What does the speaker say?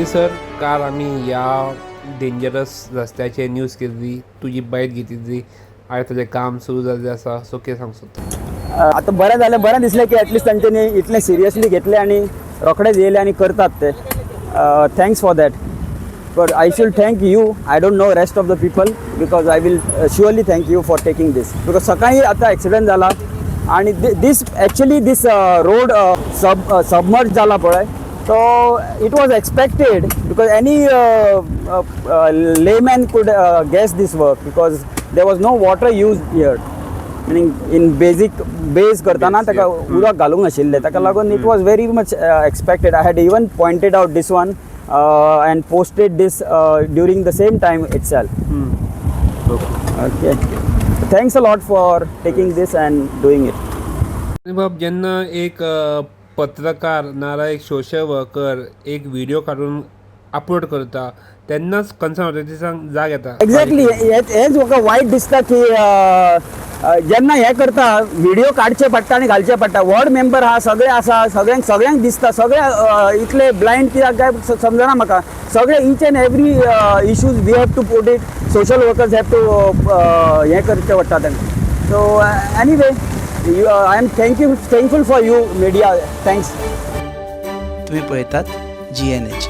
आनी सर, काल आमी ह्या डेंजरस रस्त्याचेर न्यूज केल्ली, तुजी बायट घेतिल्ली. आयज ताजें काम सुरू जाल्लें आसा. सो कितें सांग सोदता? आतां बरें जालें, बरें दिसलें की एटलिस्ट तांच्यांनी इतलें सिरियसली घेतलें आनी रोखडेच येयले आनी करतात ते. Thanks for that, but I should thank you. I don't know rest of the people, because I will surely thank you for taking this, because सकाळी आतां एक्सिडंट जाला आनी this actually this road submerge जाला पळय, so it was expected because any layman could guess this work, because there was no water used here, meaning in basic base करताना ताका उदक घालूंक नाशिल्लें. ताका लागून it was very much expected. I had even pointed out this one and posted this during the same time itself. Okay, thanks a lot for taking this and doing it. आनी बाब, जेन्ना एक पत्रकार नाजाल्यार एक सोशल वर्कर एक video काडून upload करता, तेन्नाच कन्सर्न ऑथॉरिटीजांक जाग येता. एक्झॅक्टली, हेच म्हाका वायट दिसता की जेन्ना हें करता, व्हिडिओ काडचे पडटा आनी घालचे पडटा. वॉर्ड मेंबर आहा, सगळे आसा, सगळ्यांक सगळ्यांक दिसता. सगळे इतले ब्लायंड कित्याक काय समजना म्हाका. सगळे each and every issues we have to put it, social workers have to हें करचें पडटा तांकां. So anyway, you, I am thankful for you media. Thanks. तुम्ही पळयतात जीएनएच.